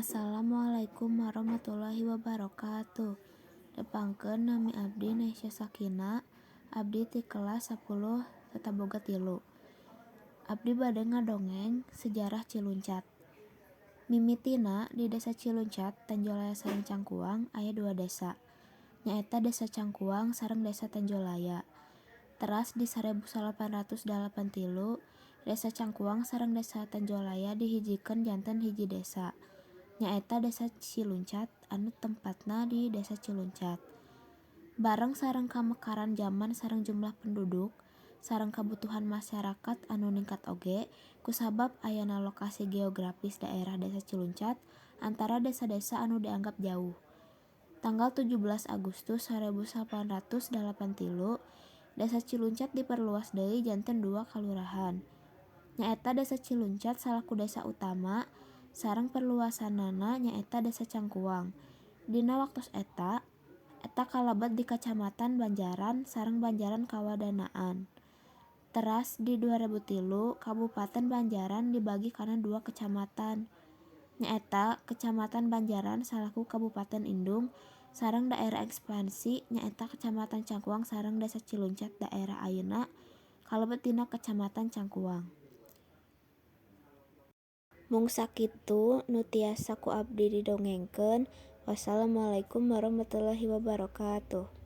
Assalamualaikum warahmatullahi wabarakatuh. Tepangkeun, nami abdi Nesya Sakina, abdi ti kelas 10 Tataboga 3. Abdi bade ngadongeng sejarah Ciluncat. Mimitina di Desa Ciluncat, Tenjolaya sareng Cangkuang aya dua desa, nyaeta Desa Cangkuang sareng Desa Tenjolaya. Teras di 1883 Desa Cangkuang sareng Desa Tenjolaya dihijikeun janten hiji desa, nyaeta Desa Ciluncat anu tempatna di Desa Ciluncat. Bareng sareng kamekaran jaman sareng jumlah penduduk sareng kabutuhan masyarakat anu ningkat oge kusabab ayana lokasi geografis daerah Desa Ciluncat antara desa-desa anu dianggap jauh. Tanggal 17 Agustus 1883 Desa Ciluncat diperluas deui janten dua kalurahan, nyaeta Desa Ciluncat salaku desa utama sareng perluasanana nyaeta Desa Cangkuang. Dina waktos eta, eta kalebet di Kacamatan Banjaran sareng Banjaran Kawadanaan. Teras di 2003 Kabupaten Banjaran dibagi kana dua kecamatan, nyaeta Kecamatan Banjaran salaku kabupaten indung sareng daerah ekspansi nyaeta Kecamatan Cangkuang sareng Desa Ciluncat daerah ayeuna kalebet dina Kecamatan Cangkuang. Mung sakitu nu tiasa ku abdi didongengkeun. Wassalamualaikum warahmatullahi wabarakatuh.